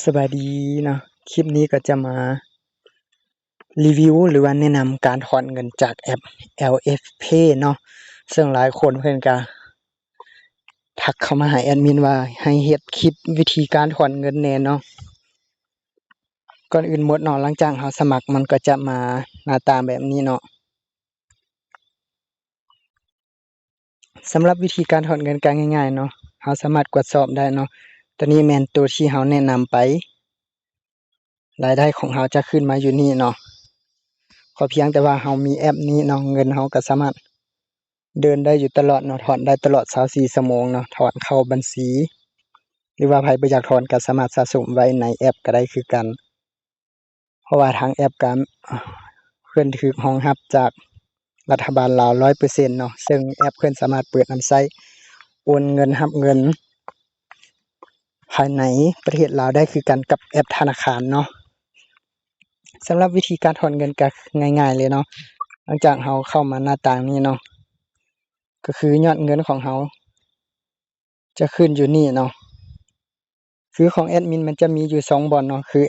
ສະບາຍດີເນາະ, ຄລິບນີ້ກໍຈະມາຣີວິວ ຫຼືວ່າແນະນຳການຖອນເງິນຈາກແອັບ LFPay ເນາະ, ເຊິ່ງຫຼາຍຄົນເພິ່ນກໍທັກເຂົ້າມາຫາແອັດມິນວ່າໃຫ້ເຮັດຄລິບວິທີການຖອນເງິນແດ່ເນາະ. ກ່ອນອື່ນໝົດເນາະ, ຫຼັງຈາກເຮົາສະໝັກ ມັນກໍຈະມາໜ້າຕາແບບນີ້ເນາະ. ສຳລັບວິທີການຖອນເງິນກໍງ່າຍໆເນາະ, ເຮົາສາມາດກວດສອບໄດ້ເນາະ. ໂຕນີ້ແມ່ນໂຕທີ່ເຮົາແນະນຳໄປ, ລາຍໄດ້ຂອງເຮົາຈະຂຶ້ນມາຢູ່ນີ້ເນາະ. ຂໍພຽງແຕ່ວ່າເຮົາມີແອັບນີ້ເນາະ, ເງິນເຮົາກໍສາມາດເດີນໄດ້ຢູ່ຕະຫຼອດເນາະ, ຖອນໄດ້ຕະຫຼອດຊາວສີ່ຊົ່ວໂມງເນາະ, ຖອນເຂົ້າບັນຊີ ຫຼືວ່າໃຜບໍ່ຢາກຖອນກໍສາມາດສະສົມໄວ້ໃນແອັບກໍໄດ້ຄືກັນ. ເພາະວ່າທາງແອັບກໍເພິ່ນຖືກຮອງຮັບຈາກລັດຖະບານລາວຮ້ອຍເປີເຊັນເນາະ, ເຊິ່ງແອັບເພິ່ນສາມາດເປີດນຳໃຊ້ໂອນເງິນຮັບເງິນພາຍໃນປະເທດລາວໄດ້ຄືກັນກັບແອັບທະນາຄານເນາະ. ສຳລັບວິທີການຖອນເງິນກໍງ່າຍໆເລີຍເນາະ, ຫຼັງຈາກເຮົາເຂົ້າມາໜ້າຕ່າງນີ້ເນາະ, ກໍຄືຍອດເງິນຂອງເຮົາຈະຂຶ້ນຢູ່ນີ້ເນາະ. ຄືຂອງແອັດມິນມັນຈະມີຢູ່ສອງບ່ອນເນາະ, ຄື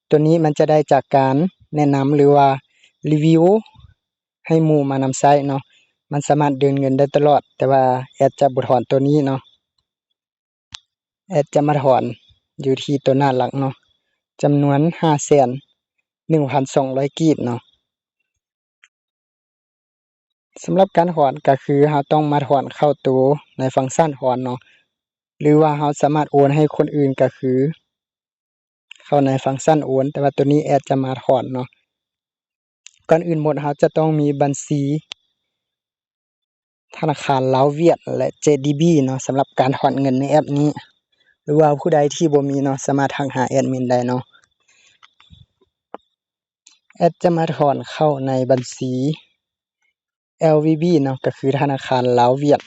ໂຕນີ້ມັນຈະໄດ້ຈາກການແນະນຳ ຫຼືວ່າຣີວິວໃຫ້ໝູ່ມານຳໃຊ້ເນາະ, ມັນສາມາດເດີນເງິນໄດ້ຕະຫຼອດ, ແຕ່ວ່າແອັດຈະບໍ່ຖອນໂຕນີ້ເນາະ, ແອັດຈະມາຖອນຢູ່ທີ່ໂຕໜ້າຫຼັກເນາະ, ຈຳນວນຫ້າແສນໜຶ່ງພັນສອງຮ້ອຍກີບເນາະ. ສຳລັບການຖອນກໍຄືເຮົາຕ້ອງມາຖອນເຂົ້າໂຕໃນຟັງຊັນຖອນເນາະ, ຫຼືວ່າເຮົາສາມາດໂອນໃຫ້ຄົນອື່ນກໍຄືເຂົ້າໃນຟັງຊັນໂອນ, ແຕ່ວ່າໂຕນີ້ແອັດຈະມາຖອນເນາະ. ກ່ອນອື່ນໝົດເຮົາຈະຕ້ອງມີບັນຊີທະນາຄານລາວຫວຽດ ແລະ ເຈດີບີ ເນາະ, ສຳລັບການຖອນເງິນໃນແອັບນີ້, ຫຼືວ່າຜູ້ໃດທີ່ບໍ່ມີເນາະ ສາມາດທັກຫາແອັດມິນໄດ້ເນາະ. ແອັດຈະມາຖອນເຂົ້າໃນບັນຊີ ແອລວີບີ ເນາະ, ກໍຄືທະນາຄານລາວຫວຽດ.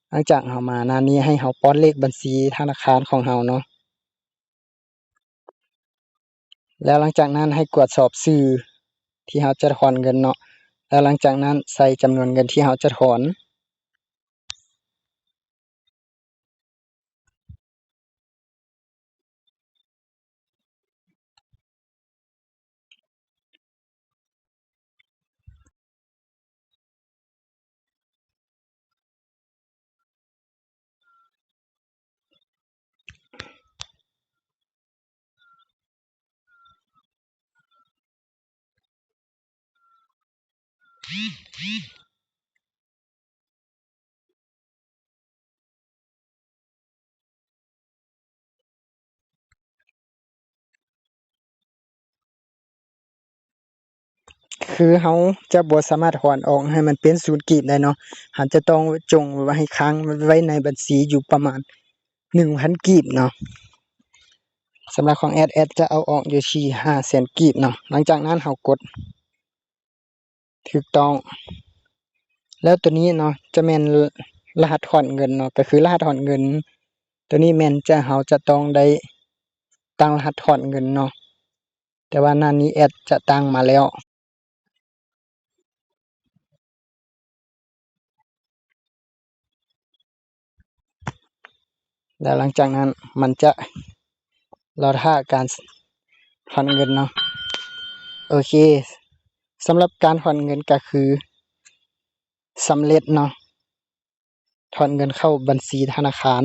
ຫຼັງຈາກເຮົາມາໜ້ານີ້ ໃຫ້ເຮົາປ້ອນເລກບັນຊີທະນາຄານຂອງເຮົາເນາະ, ແລ້ວຫຼັງຈາກນັ້ນໃຫ້ກວດສອບຊື່ທີ່ເຮົາຈະຖອນເງິນເນາະ, ແລ້ວຫຼັງຈາກນັ້ນໃສ່ຈຳນວນເງິນທີ່ເຮົາຈະຖອນ. ຄືເຮົາຈະບໍ່ສາມາດຖອນອອກໃຫ້ມັນເປັນສູນກີບໄດ້ເນາະ, ເຮົາຈະຕ້ອງຈົ່ງໄວ້ ຄ້າງໄວ້ໃນບັນຊີຢູ່ປະມານໜຶ່ງພັນກີບເນາະ. ສຳລັບຂອງແອັດ ແອັດຈະເອົາອອກຢູ່ທີ່ຫ້າແສນກີບເນາະ. ຫຼັງຈາກນັ້ນເຮົາກົດ ຖືກຕ້ອງ. ແລ້ວໂຕນີ້ເນາະ ຈະແມ່ນລະຫັດຖອນເງິນເນາະ, ກໍຄືລະຫັດຖອນເງິນ. ໂຕນີ້ແມ່ນຈະ ເຮົາຈະຕ້ອງໄດ້ຕັ້ງລະຫັດຖອນເງິນເນາະ, ແຕ່ວ່າໜ້ານີ້ແອັດຈະຕັ້ງມາແລ້ວ. ແລ້ວຫຼັງຈາກນັ້ນມັນຈະລໍຖ້າການຖອນເງິນເນາະ. ໂອເຄ, ສຳລັບການຖອນເງິນກໍຄືສຳເລັດເນາະ, ຖອນເງິນເຂົ້າບັນຊີທະນາຄານ.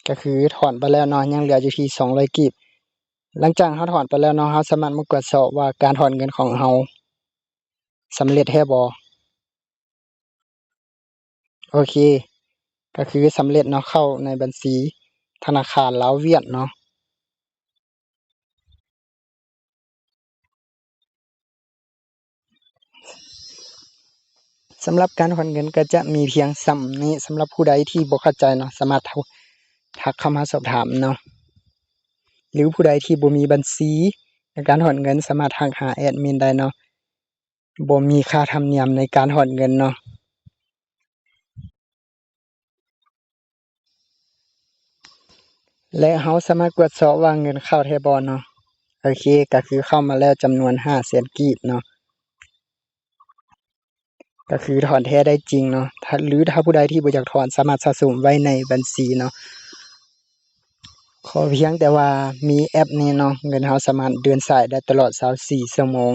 ກໍຄືຖອນໄປແລ້ວເນາະ, ຍັງເຫຼືອຢູ່ທີ່ສອງຮ້ອຍກີບ. ຫຼັງຈາກເຮົາຖອນໄປແລ້ວເນາະ, ເຮົາສາມາດມາກວດສອບວ່າການຖອນເງິນຂອງເຮົາສຳເລັດແທ້ບໍ່? ໂອເຄ, ກໍຄືສຳເລັດເນາະ, ເຂົ້າໃນບັນຊີທະນາຄານລາວຫວຽດເນາະ. ສຳລັບການຖອນເງິນກໍຈະມີພຽງສ່ຳນີ້. ສຳລັບຜູ້ໃດທີ່ບໍ່ເຂົ້າໃຈເນາະ, ສາມາດທັກເຂົ້າມາສອບຖາມເນາະ, ຫຼືຜູ້ໃດທີ່ບໍ່ມີບັນຊີໃນການຖອນເງິນ ສາມາດທັກຫາແອດມິນໄດ້ເນາະ. ບໍ່ມີຄ່າທຳນຽມໃນການຖອນເງິນເນາະ. ແລະ ເຮົາສາມາດກວດສອບວ່າເງິນເຂົ້າແທ້ບໍ່ເນາະ. ໂອເຄ, ກໍຄືເຂົ້າມາແລ້ວຈຳນວນຫ້າແສນກີບເນາະ, ກໍຄືຖອນແທ້ໄດ້ຈິງເນາະ. ຖ້າ ຫຼືຖ້າຜູ້ໃດທີ່ບໍ່ຢາກຖອນ ສາມາດສະສົມໄວ້ໃນບັນຊີເນາະ. ຂໍພຽງແຕ່ວ່າມີແອັບນີ້ເນາະ ເງິນເຮົາສາມາດເດີນສາຍໄດ້ຕະຫຼອດຊາວສີ່ຊົ່ວໂມງ.